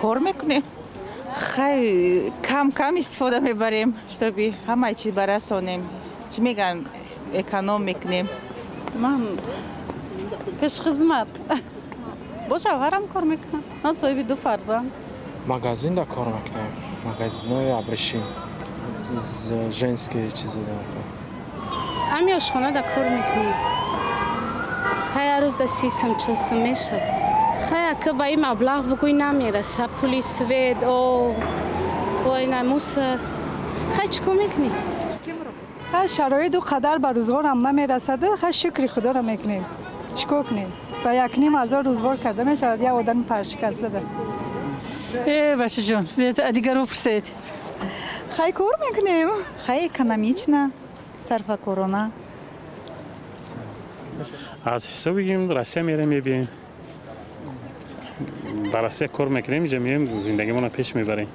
Кор мекунем. Хай, кам кам истифода мебарем, чтобы ҳамаи чиз барасонем. Чӣ мегӯям, эконом мекунем. Ман пешхизмат. Бо шавҳарам кор мекунам. Ман соҳиби ду фарзанд. Магазинда кор мекунем. Магазинои абрешим. Женские чизи. Ами ошхонада кор мекунем. Хай, ҳар рӯз да 30 сум, 40 сум мешавад. Хай, ака, ба ин маблағ бугӯй намераса. Пули свет, об, ина мусор. Хай, чӣ кор мекунӣ? Хай, шароиту қадар ба рӯзғорам намерасаду, хай, шукри худоро мекунем. Чӣ кор кунем? Ба 1,5 ҳазор рӯзғор карда мешавад як одами паршикастада? Э, бачаҷон, дигарро пурсед. Хай, кор мекунем. Хай, экономично, сарфакорона. Аз ҳисоби Россия мерем, мебием. Дар Россия кор мекунем, инҷа меоем, зиндагимонро пеш мебарем.